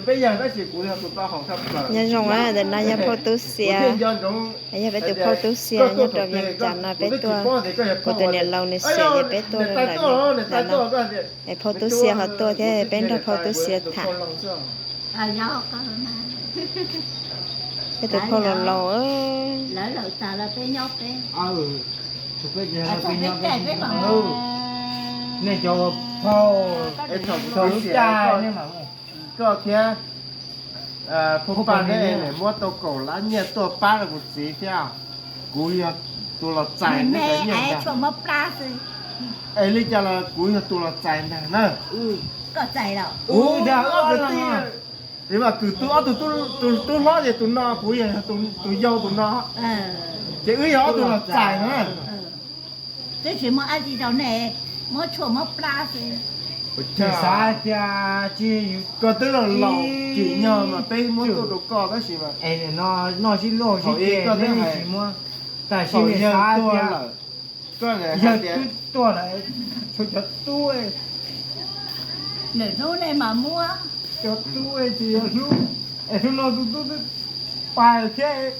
Nyob zoo, ntawm no yog phauj Tub Xias, yog peb tus phauj Tub Xias nyob rau Vias Cas no peb tuaj, kuv tus niam laus nws xiam ces peb tuaj ntawm no. Es phauj Tub Xias ho tuaj thiab peb nrog phauj Tub Xias tham. Peb tus phauj laus laus. Nej cov phauj, thaum lub caij nej mam, koj thiab phauj Paj neb muab tau kaum lab nyiaj tuaj pab rau kuv txiv thiab. Kuv yog tus los txais neb cov nyiaj ntag. Es li cas los kuv yog tus los txais ntag na. Kuv ntag ob tug tij, es mas kwv tug ob tug tub hlob ces tus no, kuv yog tus yau tus no. Ces wb yog ob tug los txais na. Twb tsis muaj dab tsi rau nej, muab tshuaj muab plab xwb. Xav tias tsis, koj twb los laus tsim nyog mas peb muab tuaj rau koj tab sis mas noj sib luag sib ceg, koj twb tsis muab. Tam sim no xav tias yawg twb tuaj lawm, tshuav cov tub, nws hnub nej mas muab cov tub tsis yog hlub, es hnub no tus tub twb pais thiab,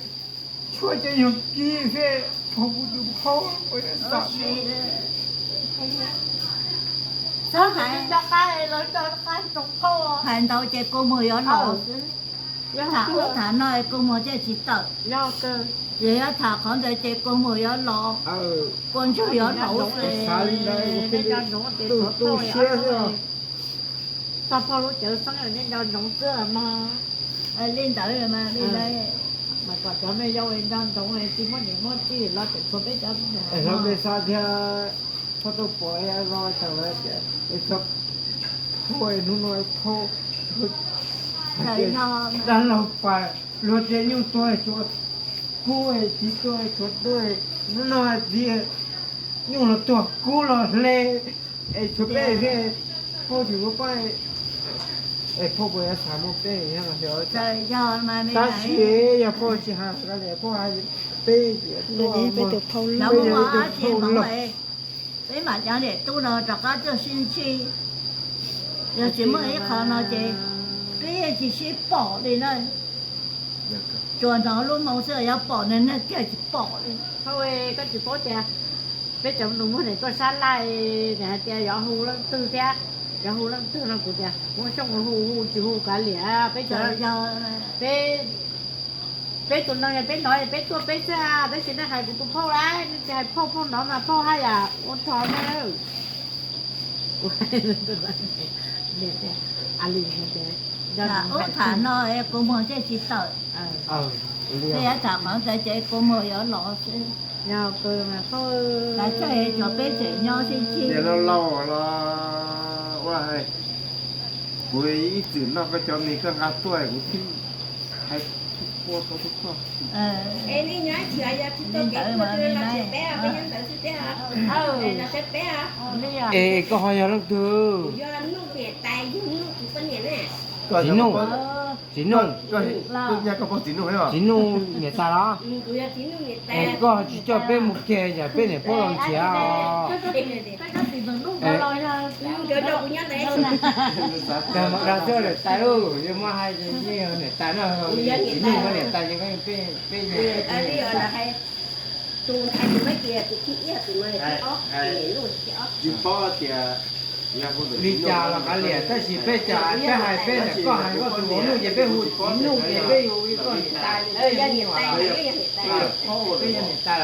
tshuav cov yawg kib thiab, phauj kuv tus phauj, xav, txhob hais, hais ntau ces kua muag yuav los xwb. Tham ub tham no kua muag thiaj tsis tawm. Yog yuav tham qhov ntawd ces kua muag yuav los, kua ntswg yuav hlauv xwb. Txog phauj lub cawv xeeb nej nco ntsoov xwb mog. Li ntawd mas li ntawd. Mas kom cov me yau nco ntsoov tsis muaj niam muaj txiv los tseem tshuav peb cov. Hlob peb xav thiab, phauj tau pom los tau tias, phauj hnub no phauj dab laug pais, luag tias nyuj tuag tshuav kub, txiv tuag tshuav tub, hnub no txiv nyuj los tuag kub los hle, es tshuav peb thiab, phauj tsis muab pab, es phauj puas yuav xav muab peb? Tab sis yog phauj tsis hais li, phauj hais peb, peb tus phauj laus, peb mam cov niam tub no rov qab tuaj sib ntsib. Yog tsis muaj ib qho no ces peb yeej tsis sib pom li na. Tsuas hnov lub moo xwb, yuav pom nws neeg kiag tsis pom li. Koj tsis paub tias peb cov nus muag nim tuaj sab laij, nim hais tias yuav hu leej twg thiab, yuav hu leej twg no kuv tias muab xyooj hu, hu tsis hu kav liam. Peb, peb tus neeg peb hnov peb tuaj peb xwb, tab sis nej hais kuv tus phauj lawm, nej tsis hais phauj, phauj hnov mas phauj haj yam ua rog na. Ub tham no kua muag thiaj tsis tawm. Peb yuav tham qhov ntawd ces kua muag yuav los xwb. Lawv txawj cov peb tseem nyob sib ntsib. Niam laus laus los ua, kuv ib txwm noj koj cov mis koj nqa tuaj kuv thiaj hais, ua tau tub koj. Li ntawd mas li ntawd. Es koj ho yog leej twg? Txiv Nuj, Txiv Nuj, Txiv Nuj niam tais los? Es koj tsis coj peb mus kiag yog peb niam paub los nrhiav os. Dag xwb niam tais, yog muab hais niam tais no, Txiv Nuj niam tais, peb, tsis paub tias li cas los kav liam, tab sis peb cas peb hais peb ntawm koj hais koj tus vauv Nuj ces peb hu Txiv Nuj ces peb hu li koj niam tais li, peb yog niam tais los? Koj yog niam tais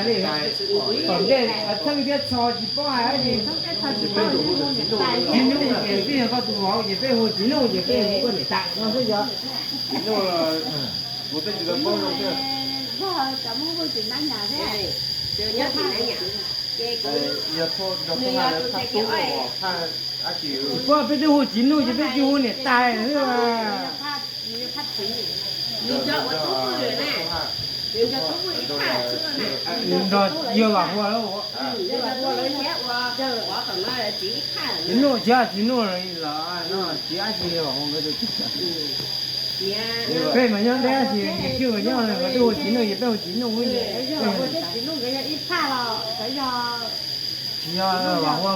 li. Tom ntej txheej thiab txho tsis paub hais dab tsi. Txiv Nuj ces twb yog koj tus vauv ces peb hu Txiv Nuj ces peb hu koj niam tais no xwb yog. Tsis paub, peb twb hu Txiv Nuj ces peb tsis hu niam tais xwb. Nrog yawg Vam Hua lawm. Txiv Nuj, txiv Nuj los txiv dab tsi Vam Hua nkawd tus. Peb mas nyob deb tsis, nws twb nyob mas twb hu Txiv Nuj ces peb hu Txiv Nuj. Tsis yog Vam Hua.